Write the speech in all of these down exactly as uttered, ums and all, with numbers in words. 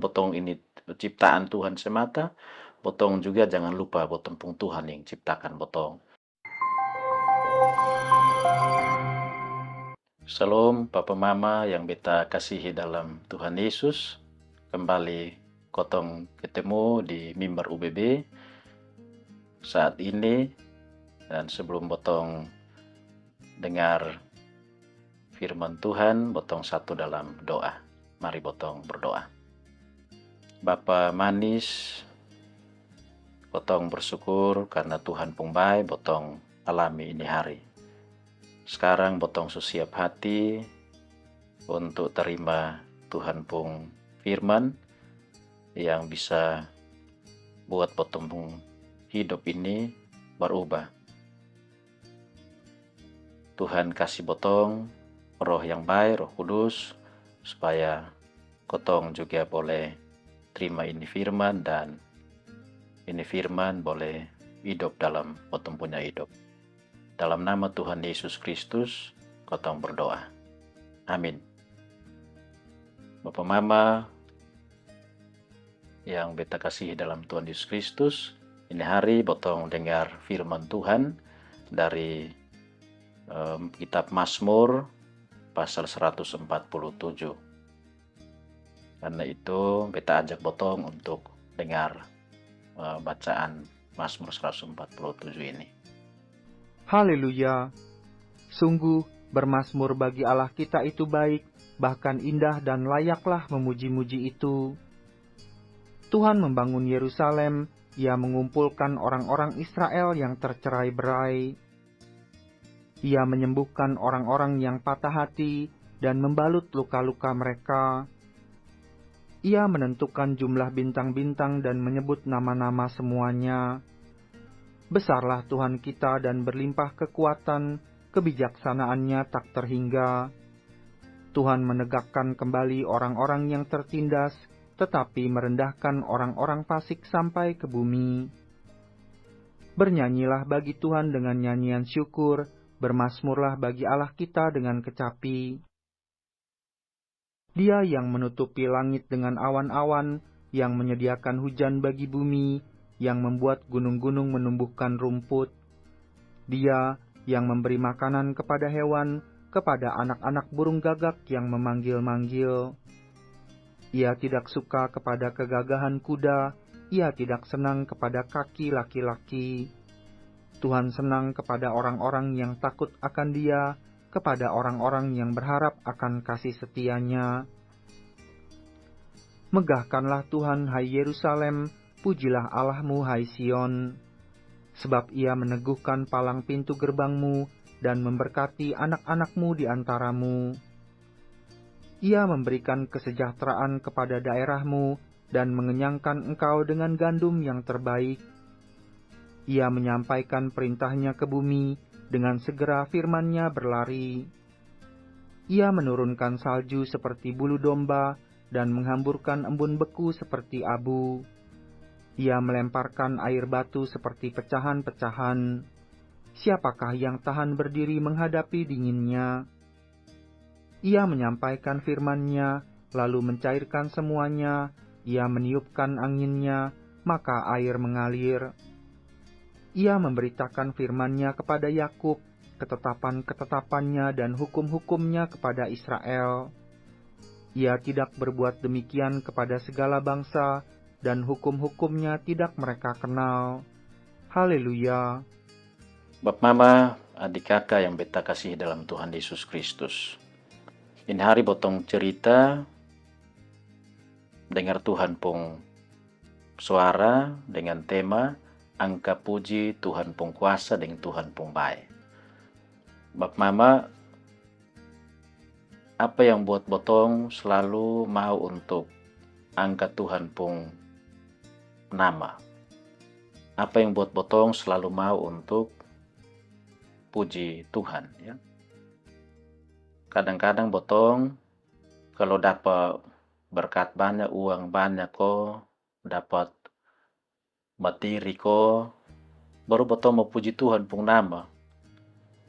botong ini ciptaan Tuhan semata, botong juga jangan lupa botong pung Tuhan yang ciptakan botong. Shalom, papa mama yang beta kasihi dalam Tuhan Yesus. Kembali kotong ketemu di mimbar U B B saat ini. Dan sebelum botong dengar firman Tuhan, botong satu dalam doa. Mari botong berdoa. Bapa manis, botong bersyukur karena Tuhan pung bae botong alami ini hari. Sekarang botong su siap hati untuk terima Tuhan pung firman yang bisa buat botong pung hidup ini berubah. Tuhan kasi botong Roh yang bae, Roh Kudus, supaya kotong juga boleh terima ini firman dan ini firman boleh hidup dalam kotong punya hidup. Dalam nama Tuhan Yesus Kristus, kotong berdoa. Amin. Bapa mama yang beta kasihi dalam Tuhan Yesus Kristus, ini hari botong dengar firman Tuhan dari em, kitab Mazmur pasal seratus empat puluh tujuh. Karena itu, beta ajak botong untuk dengar eh, bacaan Mazmur seratus empat puluh tujuh ini. Haleluya! Sungguh, bermazmur bagi Allah kita itu baik, bahkan indah dan layaklah memuji-muji itu. Tuhan membangun Yerusalem, Ia mengumpulkan orang-orang Israel yang tercerai-berai. Ia menyembuhkan orang-orang yang patah hati dan membalut luka-luka mereka. Ia menentukan jumlah bintang-bintang dan menyebut nama-nama semuanya. Besarlah Tuhan kita dan berlimpah kekuatan, kebijaksanaan-Nya tak terhingga. Tuhan menegakkan kembali orang-orang yang tertindas, tetapi merendahkan orang-orang fasik sampai ke bumi. Bernyanyilah bagi Tuhan dengan nyanyian syukur, bermazmurlah bagi Allah kita dengan kecapi. Dia yang menutupi langit dengan awan-awan, yang menyediakan hujan bagi bumi, yang membuat gunung-gunung menumbuhkan rumput. Dia yang memberi makanan kepada hewan, kepada anak-anak burung gagak yang memanggil-manggil. Ia tidak suka kepada kegagahan kuda, Ia tidak senang kepada kaki laki-laki. Tuhan senang kepada orang-orang yang takut akan Dia, kepada orang-orang yang berharap akan kasih setia-Nya. Megahkanlah Tuhan, hai Yerusalem, pujilah Allahmu, hai Sion. Sebab Ia meneguhkan palang pintu gerbangmu dan memberkati anak-anakmu di antaramu. Ia memberikan kesejahteraan kepada daerahmu dan mengenyangkan engkau dengan gandum yang terbaik. Ia menyampaikan perintah-Nya ke bumi, dengan segera firman-Nya berlari. Ia menurunkan salju seperti bulu domba dan menghamburkan embun beku seperti abu. Ia melemparkan air batu seperti pecahan-pecahan. Siapakah yang tahan berdiri menghadapi dinginnya? Ia menyampaikan firman-Nya, lalu mencairkan semuanya. Ia meniupkan angin-Nya, maka air mengalir. Ia memberitakan firman-Nya kepada Yakub, ketetapan-ketetapan-Nya dan hukum-hukum-Nya kepada Israel. Ia tidak berbuat demikian kepada segala bangsa, dan hukum-hukum-Nya tidak mereka kenal. Haleluya! Bapa mama, adik kaka yang beta kasihi dalam Tuhan Yesus Kristus. Ini hari botong cerita dengar Tuhan pung suara dengan tema angka puji Tuhan pung kuasa deng Tuhan pung bae. Bapa mama, apa yang buat botong selalu mau untuk angka Tuhan pung nama? Apa yang buat botong selalu mau untuk puji Tuhan, ya? Kadang-kadang botong kalo dapa berkat banya, uang banya ko, dapat materi ko, baru botong mau puji Tuhan pung nama.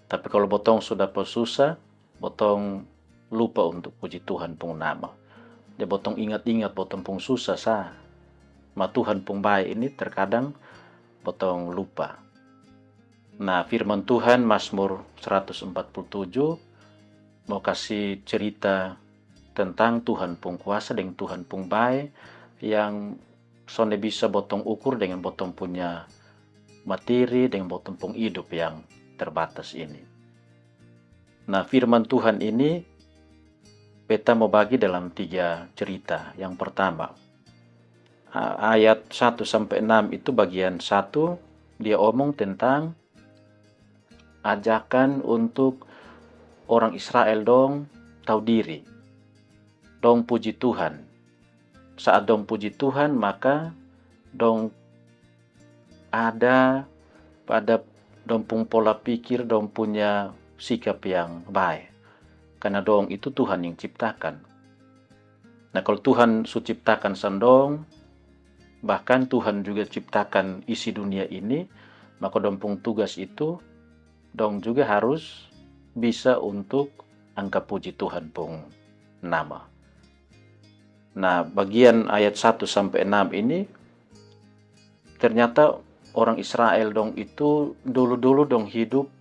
Tapi kalo botong su dapa susa, botong lupa untuk puji Tuhan pung nama. Jadi botong ingat-ingat botong pung susah sa. Ma Tuhan pung bae ini terkadang botong lupa. Nah, firman Tuhan Mazmur seratus empat puluh tujuh mau kasi cerita tentang Tuhan pung kuasa deng Tuhan pung bae yang sonde bisa botong ukur dengan botong punya materi, dengan botong pung idup yang terbatas ini. Nah, firman Tuhan ini beta mau bagi dalam tiga cerita. Yang pertama, a-, ayat satu sampai enam itu bagian satu, dia omong tentang ajakan untuk orang Israel dong tau diri. Dong puji Tuhan. Saat dong puji Tuhan, maka dong ada pada dong pung pola pikir, dong punya sikap yang bae. Karna dong itu Tuhan yang ciptakan. Nah, kalo Tuhan su ciptakan sang dong, bahkan Tuhan juga ciptakan isi dunia ini, maka dong pung tugas itu, dong juga harus bisa untuk angka puji Tuhan pung nama. Nah, bagian ayat satu sampai enam ini, ternyata orang Israel dong itu dulu-dulu dong hidup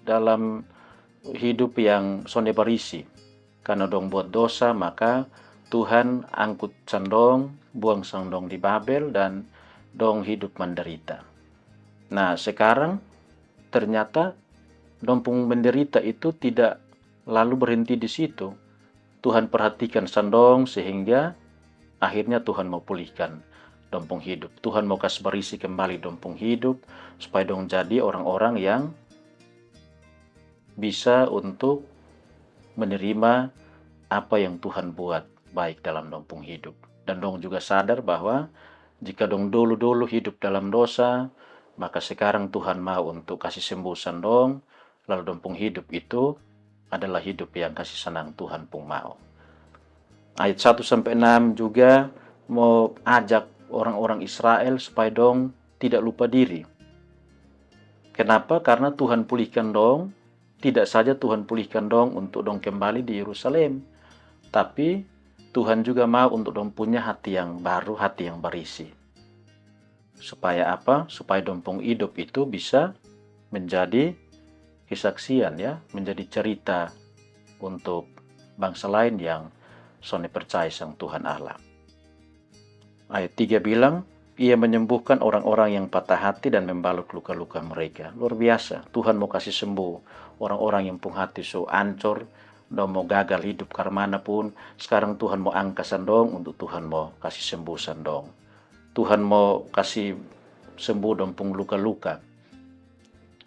dalam hidup yang sonde barisi. Karna dong buat dosa, maka Tuhan angkut sang dong, buang sang dong di Babel, dan dong hidup menderita. Nah, sekarang ternyata dong pung menderita itu tidak lalu berhenti di situ. Tuhan perhatikan sang dong sehingga akhirnya Tuhan mau pulihkan dong pung hidup. Tuhan mau kas barisi kembali dong pung hidup supaya dong jadi orang-orang yang bisa untuk menerima apa yang Tuhan buat baik dalam dong pung hidup. Dan dong juga sadar bahwa jika dong dulu-dulu hidup dalam dosa, maka sekarang Tuhan mau untuk kasi sembuh sang dong, lalu dong pung hidup itu adalah hidup yang kasi sanang Tuhan pung mau. Ayat satu sampai enam juga mau ajak orang-orang Israel supaya dong tidak lupa diri. Kenapa? Karna Tuhan pulihkan dong, tidak saja Tuhan pulihkan dong untuk dong kembali di Yerusalem, tapi Tuhan juga mau untuk dong punya hati yang baru, hati yang barisi. Supaya apa? Supaya dong pung idup itu bisa menjadi kesaksian, ya, menjadi cerita untuk bangsa lain yang sonde percaya sang Tuhan Allah. Ayat tiga bilang, "Ia menyembuhkan orang-orang yang patah hati dan membalut luka-luka mereka." Luar biasa, Tuhan mau kasi sembuh orang-orang yang pung hati su ancor, dong mau gagal hidup karmana pun, sekarang Tuhan mau angka sang dong untuk Tuhan mau kasi sembuh sang dong. Tuhan mau kasi sembuh dong pung luka-luka.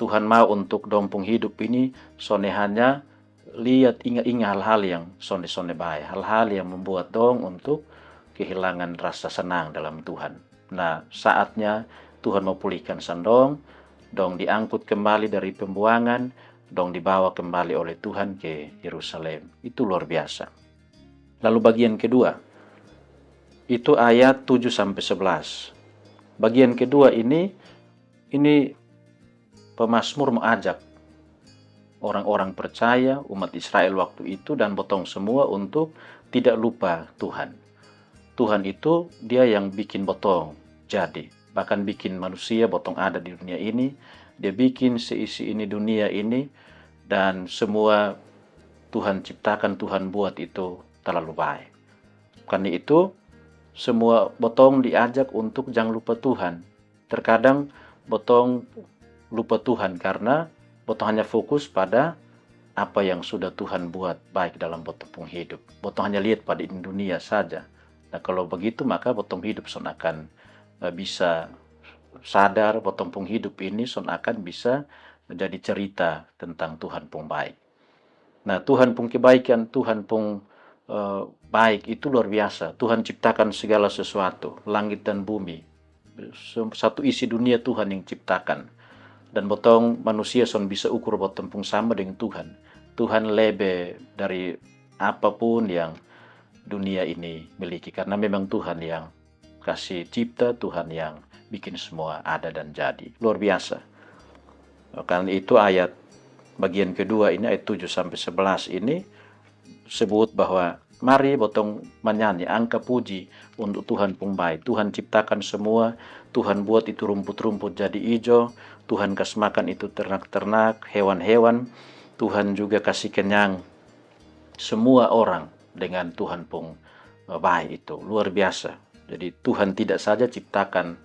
Tuhan mau untuk dong pung hidup ini sonde hanya liat, inga-inga hal-hal yang sonde-sonde bae, hal-hal yang membuat dong untuk kehilangan rasa senang dalam Tuhan. Nah, saatnya Tuhan mau pulihkan sang dong, dong diangkut kembali dari pembuangan, dong dibawa kembali oleh Tuhan ke Yerusalem. Itu luar biasa. Lalu bagian kedua, itu ayat tujuh sampai sebelas. Bagian kedua ini, ini pemazmur mau ajak orang-orang percaya, umat Israel waktu itu, dan botong semua untuk tidak lupa Tuhan. Tuhan itu dia yang bikin botong jadi, bahkan bikin manusia botong ada di dunia ini. Dia bikin seisi ini dunia ini, dan semua Tuhan ciptakan, Tuhan buat itu terlalu baik. Karena itu, semua botong diajak untuk jangan lupa Tuhan. Terkadang botong lupa Tuhan karena botong hanya fokus pada apa yang sudah Tuhan buat baik dalam botong pung hidup. Botong hanya lihat pada ini dunia saja. Nah, kalau begitu, maka botong hidup son akan, eh, bisa sadar, botong pung hidup ini son akan bisa menjadi cerita tentang Tuhan pung baik. Nah, Tuhan pung kebaikan, Tuhan pung, eh, baik itu luar biasa. Tuhan ciptakan segala sesuatu, langit dan bumi. Sem-, satu isi dunia Tuhan yang ciptakan. Dan botong manusia son bisa ukur botong pung sama dengan Tuhan. Tuhan lebe dari apapun yang dunia ini miliki, karena memang Tuhan yang kasi cipta, Tuhan yang bikin semua ada dan jadi. Luar biasa. Karena itu ayat bagian kedua ini, ayat tujuh sampai sebelas ini sebut bahwa Mari botong manyanyi, angka puji untuk Tuhan pung bae. Tuhan ciptakan semua, Tuhan buat itu rumput-rumput jadi ijo, Tuhan kas makan itu ternak-ternak, hewan-hewan, Tuhan juga kasih kenyang semua orang dengan Tuhan pung eh, bae itu. Luar biasa. Jadi Tuhan tidak saja ciptakan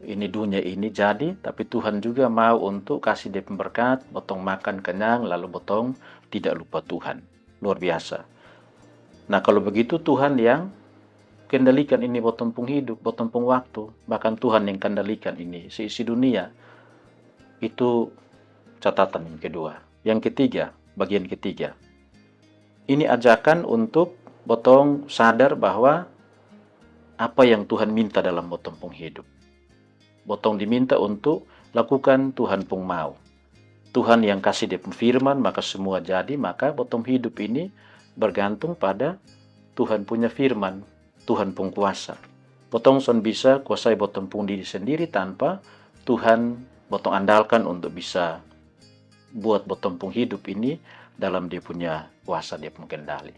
ini dunia ini jadi, tapi Tuhan juga mau untuk kasih dia pung berkat, botong makan kenyang, lalu botong tidak lupa Tuhan. Luar biasa. Nah, kalau begitu Tuhan yang kendalikan ini botong pung hidup, botong pung waktu, bahkan Tuhan yang kendalikan ini seisi dunia. Itu catatan yang kedua. Yang ketiga, bagian ketiga. Ini ajakan untuk botong sadar bahwa apa yang Tuhan minta dalam botong pung hidup. Botong diminta untuk lakukan Tuhan pung mau. Tuhan yang kasih dia pung firman, maka semua jadi, maka botong hidup ini bergantung pada Tuhan punya firman, Tuhan pung kuasa. Botong son bisa kuasai botong pung diri sendiri tanpa Tuhan botong andalkan untuk bisa buat botong pung hidup ini dalam dia punya kuasa, dia pung kendali.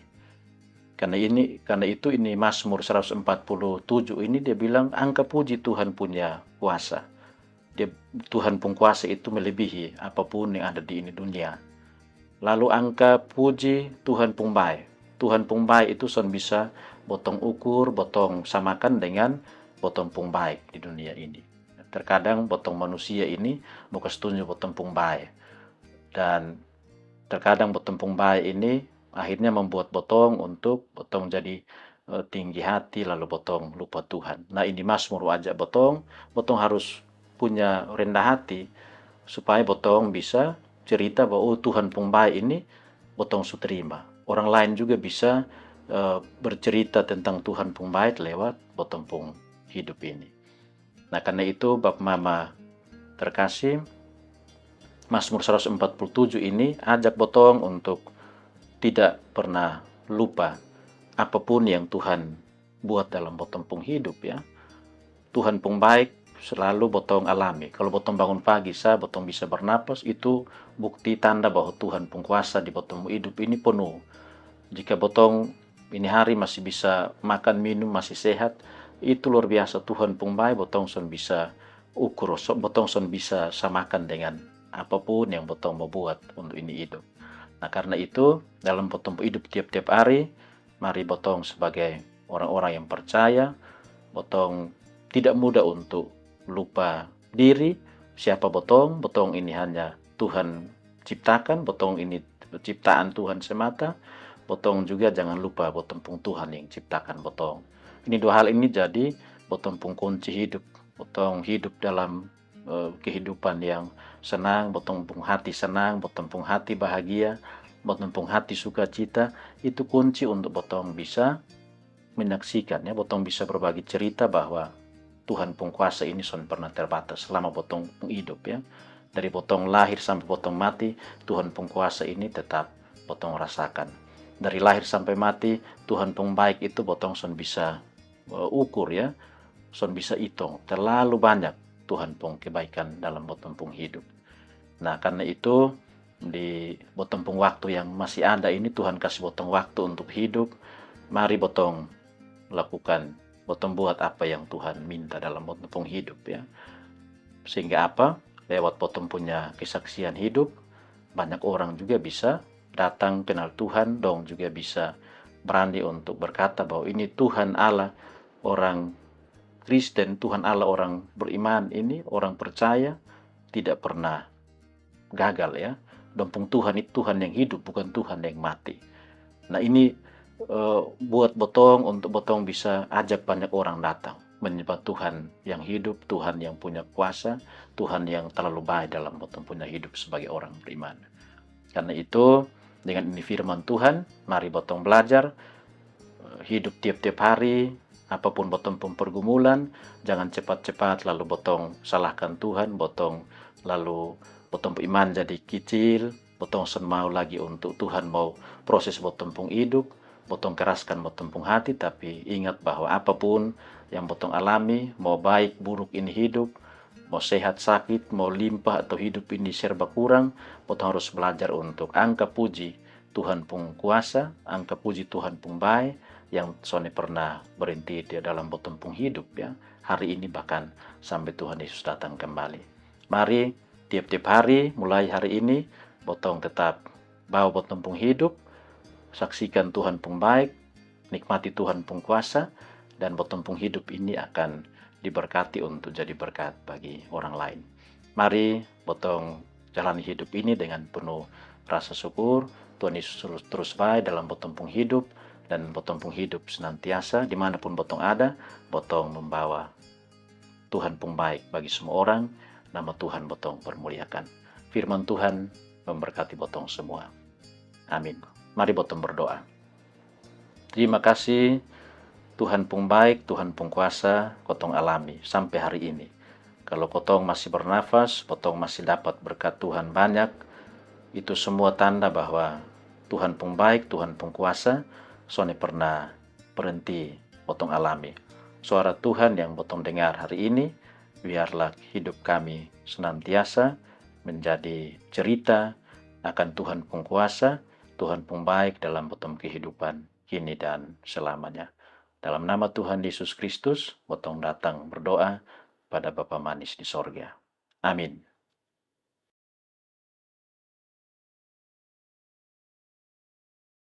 Karena ini, karena itu ini Mazmur seratus empat puluh tujuh ini dia bilang, "Angka puji Tuhan punya kuasa." Dia, Tuhan pung kuasa itu melebihi apapun yang ada di ini dunia. Lalu angka puji Tuhan pung bae. Tuhan pung bae itu son bisa botong ukur, botong samakan dengan botong pung bae di dunia ini. Terkadang botong manusia ini mau kas tunjuk botong pung bae. Dan terkadang botong pung bae ini akhirnya membuat botong untuk botong jadi eh, tinggi hati lalu botong lupa Tuhan. Nah, ini Mazmur ajak botong, botong harus punya rendah hati supaya botong bisa cerita bahwa, "Oh, Tuhan pung bae ini botong su terima." Orang lain juga bisa eh, bercerita tentang Tuhan pung bae lewat botong pung hidup ini. Nah, karena itu, Bapa Mama terkasih, Mazmur seratus empat puluh tujuh ini ajak botong untuk tidak pernah lupa apapun yang Tuhan buat dalam botong pung hidup, ya. Tuhan pung bae selalu botong alami. Kalau botong bangun pagi sa, botong bisa bernapas, itu bukti tanda bahwa Tuhan pung kuasa di botong hidup ini penuh. Jika botong ini hari masih bisa makan, minum, masih sehat, itu luar biasa. Tuhan pung bae, botong son bisa ukur, so-, botong son bisa samakan dengan apapun yang botong mau buat untuk ini hidup. Nah, karena itu, dalam botong hidup tiap-tiap hari, mari botong sebagai orang-orang yang percaya, botong tidak mudah untuk lupa diri, siapa botong, botong ini hanya Tuhan ciptakan, botong ini ciptaan Tuhan semata, botong juga jangan lupa botong pung Tuhan yang ciptakan botong. Ini dua hal ini jadi botong pung kunci hidup, botong hidup dalam eh, kehidupan yang senang, botong pung hati senang, botong pung hati bahagia, botong pung hati sukacita, itu kunci untuk botong bisa menyaksikan, ya, botong bisa berbagi cerita bahwa Tuhan pung kuasa ini son pernah terbatas selama botong pung hidup, ya. Dari botong lahir sampai botong mati, Tuhan pung kuasa ini tetap botong rasakan. Dari lahir sampai mati, Tuhan pung baik itu botong son bisa eh, ukur, ya, son bisa itong. Terlalu banyak Tuhan pung kebaikan dalam botong pung hidup. Nah, karena itu di botong pung waktu yang masih ada ini, Tuhan kasih botong waktu untuk hidup. Mari botong lakukan, botong buat apa yang Tuhan minta dalam botong pung hidup, ya. Sehingga apa? Lewat botong punya kesaksian hidup, banyak orang juga bisa datang kenal Tuhan, dong juga bisa berani untuk berkata bahwa ini Tuhan Allah orang Kristen, Tuhan Allah orang beriman ini, orang percaya, tidak pernah gagal, ya. Dong pung Tuhan itu Tuhan yang hidup, bukan Tuhan yang mati. Nah, ini eh, buat botong untuk botong bisa ajak banyak orang datang menyembah Tuhan yang hidup, Tuhan yang punya kuasa, Tuhan yang terlalu baik dalam botong punya hidup sebagai orang beriman. Karena itu, dengan ini firman Tuhan, mari botong belajar eh, hidup tiap-tiap hari, apapun botong pung pergumulan, jangan cepat-cepat lalu botong salahkan Tuhan, botong lalu botong pung iman jadi kicil, botong son mau lagi untuk Tuhan mau proses botong pung hidup, botong keraskan botong pung hati, tapi ingat bahwa apapun yang botong alami, mau baik, buruk ini hidup, mau sehat, sakit, mau limpah atau hidup ini serba kurang, botong harus belajar untuk angka puji Tuhan pung kuasa, angka puji Tuhan pung bae yang sone pernah berhenti di dalam botong pung hidup, ya. Hari ini bahkan sampai Tuhan Yesus datang kembali. Mari tiap-tiap hari mulai hari ini botong tetap bawa botong pung hidup, saksikan Tuhan pung baik, nikmati Tuhan pung kuasa, dan botong pung hidup ini akan diberkati untuk jadi berkat bagi orang lain. Mari botong jalani hidup ini dengan penuh rasa syukur. Tuhan Yesus terus, terus baik dalam botong pung hidup, dan botong pung hidup senantiasa dimanapun botong ada, botong membawa Tuhan pung baik bagi semua orang. Nama Tuhan botong permuliakan. Firman Tuhan memberkati botong semua. Amin. Mari botong berdoa. Terima kasih Tuhan pung baik, Tuhan pung kuasa kotong alami sampai hari ini. Kalau kotong masih bernafas, kotong masih dapat berkat Tuhan banyak, itu semua tanda bahwa Tuhan pung baik, Tuhan pung kuasa sone pernah berhenti botong alami. Suara Tuhan yang botong dengar hari ini, biarlah hidup kami senantiasa menjadi cerita akan Tuhan pung kuasa, Tuhan pung baik dalam botong kehidupan kini dan selamanya. Dalam nama Tuhan Yesus Kristus, botong datang berdoa pada Bapa manis di sorga. Amin.